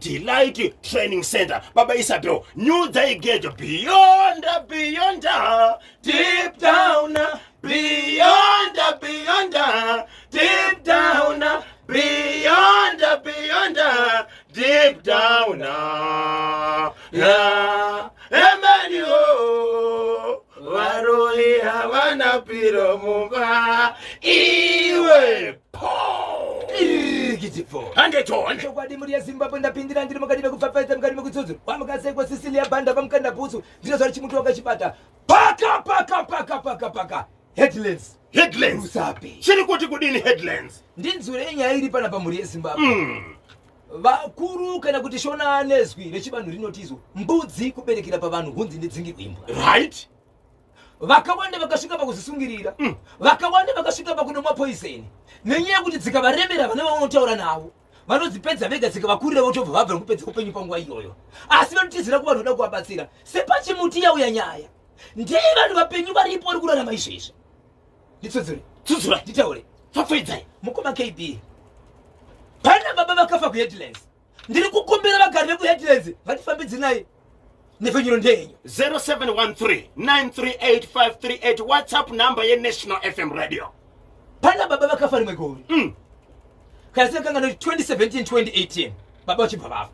Delight Training Center. Baba Isabel, nyudzai gejo beyond, beyond, deep down, beyond, beyond, deep down, beyond, beyond, deep down. Yeah. Emmanuel, varoi havana piro mumba, iwe po. Irikitipo. Handetone. Chokwadi mhuri yeZimbabwe, ndapindira ndiri mukati mekupfapfaidza, mukati mekudzudzura kwamakasekwa Sicilia Banda pamukanda bhutsu ndinozvara chimuti wakachibata paka paka paka paka paka headlands. Headlands. Rusape. Chiri kuti kudini headlands? Ndinzwire nyaya iri pana pamhuri yeZimbabwe. Vakuru kana kuti Shona nezwi rechivanhu rinoti izvo mbudzi kuberekera pavanhu hunzi nedzingirwe imbwa. Vakawanda vakasvika pakuzvisungirira, vakawanda vakasvika pakunomwa poison nenyaya yekuti dzikavaremera vana vavanotaura navo vanodzipedza vega, dzikavakurira votobva vabva nekupedza upenyu panguva iyoyo. Asi vanotizira kuvanhu vanoda kuvabatsira. Sepachimuti yauya nyaya ndei vanhu vapenyu varipo vari kurarama izvezvi. Nditsudzure. Tsudzura. Nditaure. Pfapfaidzai. Mukoma KB, pana baba vakafa kuHeadlands. Ndiri kukumbira vagari vekuHeadlands vatifambidzinai nepfenyuro ndeyenyu. 0713 938 538, WhatsApp number yeNational FM Radio. Pana baba vakafa rimwe gore, kana sinakanga 2017 2018, baba vachibva vafa.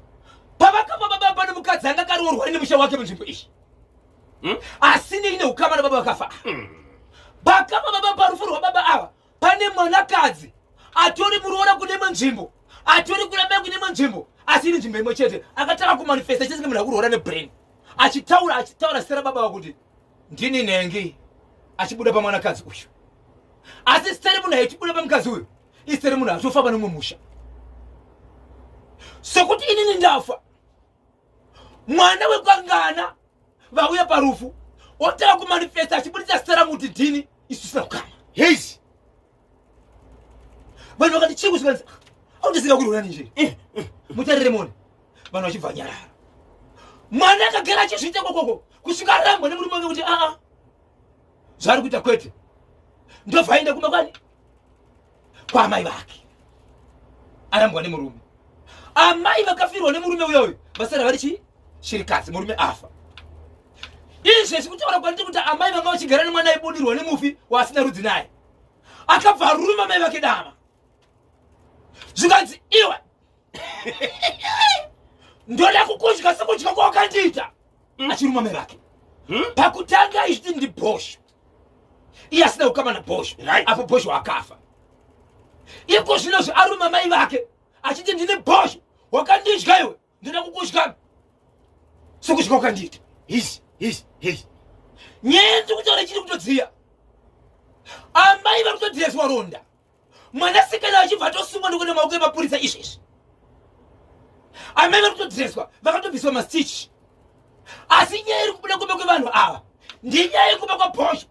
Pavakafa baba, pane mukadzi anga akaroorwa nemusha wake munzvimbo iyi, asi neine ukama nababa vakafa. Pakafa baba, parufu rwababa ava, pane mwanakadzi atori muroora kune imwe nzvimbo, atori kuramba kune imwe nzvimbo, asi iri nzvimbo imwe chete, akatanga kumanifesta chese munhu akuroora nebrain, achitaura achitaura zita rababa vakuti ndini nhengi, achibuda pamwanakadzi uyu. Asi zita remunhu aichibuda pamukadzi uyu izita remunhu atofamba nemumwe musha. Sokuti inini ndafa, mwana wekwangana vauya parufu otanga kumanifesta achibudisa zita rangu kuti ndini, isu tisina kukama. Heis. Vanhu vakati chii kusvikanzi autisinga kurwira ninje mutarire mone. Vanhu vachibva nyarara. Mwana akagara achizviita kokoko kusvika arambwa nemurume wake kuti aa, zvaari kuita kwete. Ndobva aenda kumba kwani kwaamai vake, arambwa nemurume. Amai vakafirwa nemurume uyoyo, vasara vari chii? Shirikadzi, murume afa. Izvezvi kutaura kwandiri kuti amai vanga vachigara nemwana aibudirwa nemufi waasina rudzi naye, akabva aruma mai vake dama, zvikanzi, "Iwe, ndoda kukudya sekudya kwawakandiita," achiruma mai vake. Pakutanga ichiti ndibhosho, iye asina kukama nabhosho. Apo bhosho akafa, iko zvinozvi aruma mai vake achiti, "Ndine bhosho, wakandidya iwe, ndoda kukudya sekudya kwakandiita." His his his. Nyaya ndiri kutaura ichiri kutodziya. Amai vari kutodzireswa ronda, mwanasikana achibva atosungwa nekuenda maoko emapurisa. Izvezvi amai vari kutodzireswa, vakatobviswa mastitch. Asi nyaya iri kubuda kumba kwevanhu ava ndinyaya yekumba kwabhosho,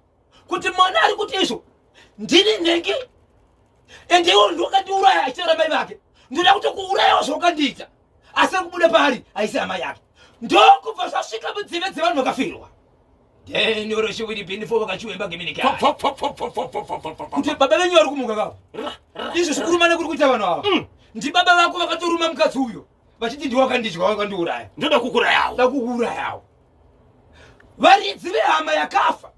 kuti mwana ari kuti izvo ndini nhengi, ende iwo ndiwakandiuraya, achitaura mai vake, ndoda kutokuurayawo zvawakandiita. Asi ari kubuda paari haisi hama yake. Ndokubva zvasvika munzeve dzevanhu vakafirwa. Denyoroshiwiribhinifo vakachiwemba geminika kuti baba venyu vari kumuka kavo izvo zvikurumana kuri kuita vanhu ava. Ndibaba vako vakatoruma mukadzi uyo vachiti ndiwakandidya, wakandiuraya. Ndoda kukurayawo. Da kukuurayawo. Varidzi vehama yakafa,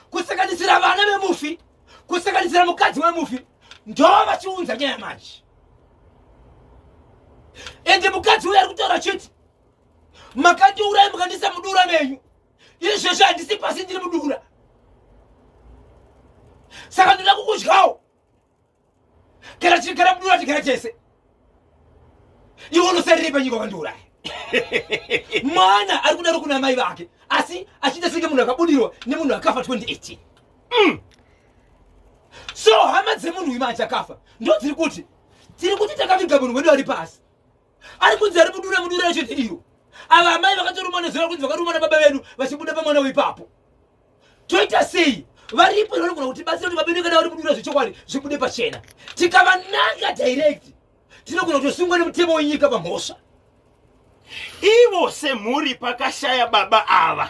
kusanganisira vana vemufi, kusanganisira mukadzi wemufi, ndo vachiunza nyaya manje. Ende mukadzi uyo ari kutaura chiti, "Makandiuraya, mukandisa mudura menyu. Izvezvi handisi pasi, ndiri mudura, saka ndoda kukudyawo. Kana tichigara mudura, tigara tese. Iwe unosarire panyika, wakandiuraya." Mwana ari kudaro kuna mai vake, asi achiita senge munhu akabudirwa nemunhu akafa 2018. So hama dzemunhu uyu manje akafa ndo dziri kuti, tiri kuti takaviga munhu wedu ari pasi, ari kunzi ari mudura. Mudura racho ndiro ava amai vakatoruma nezuva kunzi vakaruma nababa vedu vachibuda pamwana weipapo. Toita sei? Varipo vanogona kutibatsira kuti baba vedu kana vari mudura zvechokwadi zvibude pachena. Tikavananga direct, tinogona kutosungwa nemutemo wenyika pamhosva. Ivo semhuri, pakashaya baba ava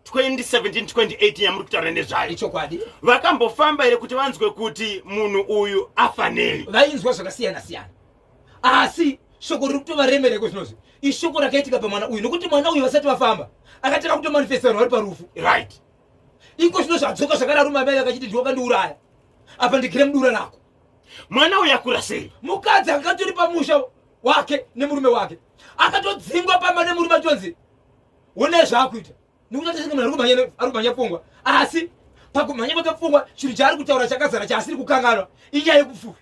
2017 2018 yamuri kutaura nezvayo, Ichokwadi. vakambofamba here kuti vanzwe kuti munhu uyu afa nei? Vainzwa zvakasiyana siyana, asi Shoko riri kutovaremera iko zvinozvi ishoko rakaitika pamwana uyu, nokuti mwana uyu vasati vafamba akatanga kutomanifesta vanhu vari parufu. Iko zvino zvadzoka zvakararuma, mai akachiti, "Ndiwakandiuraya, apa ndigire mudura rako." Mwana uyu akura sei? Mukadzi akatori pamusha wake nemurume wake, akatodzingwa pamba nemurume, atonzi one zvaakuita nekuti atisenge munhu ari kumhanya pfungwa. Asi pakumhanya kwake pfungwa, chinhu chaari kutaura chakazara chaasiri kukanganwa inyaya yekupfuka.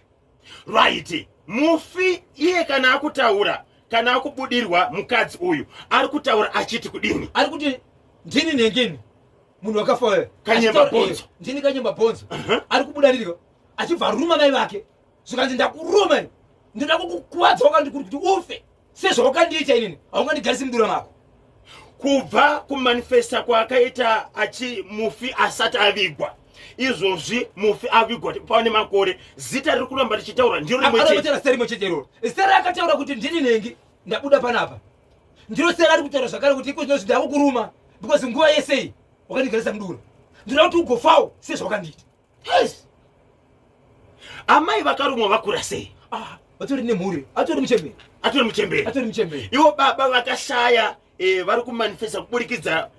Right, mufi iye kana akutaura, kana akubudirwa, mukadzi uyu ari kutaura achiti kudini? Ari kuti, "Ndini nhengeni munhu wakafa uyo." Kanyemba Bhonzo. "Ndini Kanyemba Bhonzo." Ari kubuda ndiriko achibva aruma mai vake, zvikanzi, "Ndakuruma ini, ndinoda kukukuvadza wakandikuri kuti ufe sezvawakandiita inini, haungandigarisi mudura mako." Kubva kumanifesta kwaakaita achi mufi asati avigwa, izvozvi mufi avigwa pane makore, zita riri kuramba richitaura ndiro rimwe chete. Akataura zita rimwe chete iroro, zita raakataura kuti, "Ndini nhengi, ndabuda panapa." Ndiro zita raari kutaura zvakare kuti iko zvinozvi ndakukuruma because nguva yesei wakandigarisa mudura, ndinoda kuti ugofawo sezvawakandiita. Yes. Amai vakarumwa vakura sei? Ah, vatori nemhuri, atori muchemberi. Atori muchemberi. Atori muchemberi. Ivo baba vakashaya, vari kumanifesta kuburikidza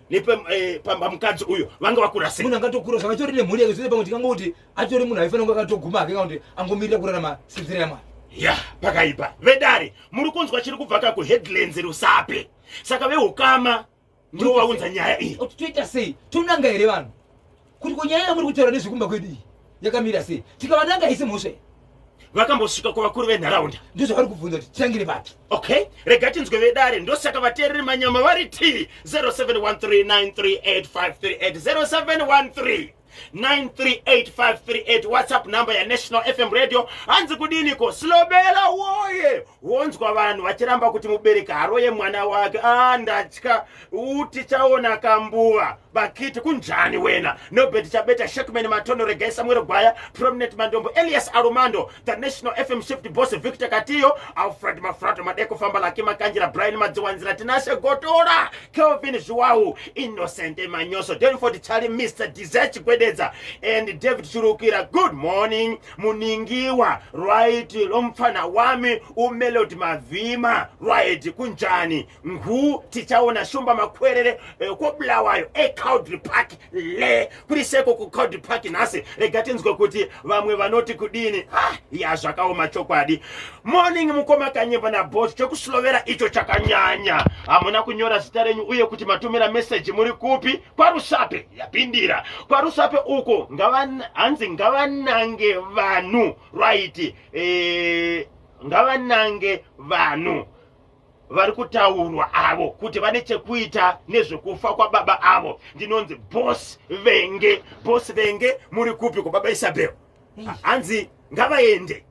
pamukadzi uyu, vanga vakura sei? Munhu angatokura zvakatori nemhuri yake zvose, pamwe tikangoti atori munhu aifanira kunge akatoguma ake, kuti angomirira kurarama senzira yaMwari. Ya, pakaipa. Vedare, muri kunzwa chiri kubva kakuHeadlands, Rusape. Saka veukama ndivo vaunza nyaya iyi. Kuti toita sei? Tonanga here vanhu kuti kunyaya yamuri kutaura nezvekumba kwedu iyi yakamira sei? Tikavananga isi mhosva iyi. Vakambosvika kuvakuru venharaunda? Ndozvavari kubvunza kuti titangire papi. Okay, rega tinzwe vedare. Ndosaka vateereri manyama vari t 0713938538, 0713 938538, WhatsApp number yaNational FM Radio. Hanzi kudiniko? Silobela woye! Wonzwa vanhu vachiramba kuti mubereki haroye mwana wake. A, ndatya utichaona kambuva bakiti kunjani wena. Nobert Chabeta, Shekman Matono, Regai Samuel Gwaya, Prominent Mandombo, Elias Arumando, the National FM shift boss Victor Katiyo, Alfred Mafrato Madeko, Famba Laki Makanjira, Brian Madziwanzira, Tinashe Gotora, Kelvin Zhuwau, Innocent Manyoso, Denford Charlie, Mr Desert Gwededza and David Churukira. Good morning, Muningiwa. Right, lomfana wami uMelody Mavhima. Right, kunjani ngu tichaona Shumba Makwerere, kobulawayo eCowdray Park le kuri seko kuCowdray Park nhasi. Rega tinzwe kuti vamwe vanoti kudini. Ah, ya, zvakaoma chokwadi. Morning, mukoma Kanyemba nabos, chokuslovera icho chakanyanya. Hamuna kunyora zita renyu uye kuti matumira meseji muri kupi. KwaRusape yapindira, kwaRusape uko. Hanzi ngavanange vanhu. Right, ngavanange vanhu vari kutaurwa avo kuti vane chekuita nezvekufa kwababa avo. Ndinonzi Boss Venge. Boss Venge, muri kupi kwababa Isabel? Hanzi ngavaende,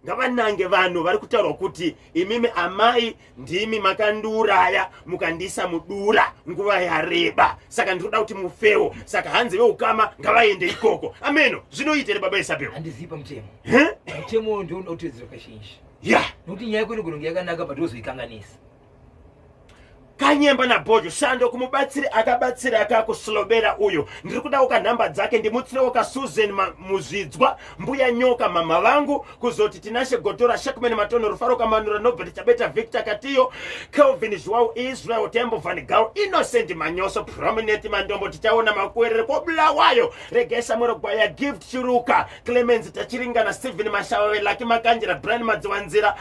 ngavanange vanhu vari kutaurwa kuti imimi amai ndimi makandiuraya mukandiisa mudura nguva yareba, saka ndinoda kuti mufewo. Saka hanzi veukama ngavaende ikoko. Ameno zvinoita baba Isabel. Handizivi pamutemo. He? Mutemo ndioda kutevedzera kazhinji, nokuti nyaya yako inogona kunge yakanaka, but wozoikanganisa. Kanyemba naBhojo, shando kumubatsiri akabatsira akakuslobera uyo. Ndiri kudawo kanhamba dzake, ndimutsirewo kaSusan Muzvidzwa, Mbuya Nyoka, mama vangu. Kuzoti Tinashe Gotora, Shakman Matono, Rufaro Kamanura, Nobert Chabeta, Victor Katiyo, Kelvin Zhuwau, Israel Tembo, Van Gal, Innocent Manyoso, Prominent Mandombo, tichaona Makwerere kobulawayo, Regai Samuel Gwaya, Gift Chiruka, Clemens Tachiringana, Stephen Mashavave, Laki Makanjira, Brian Madziwanzira.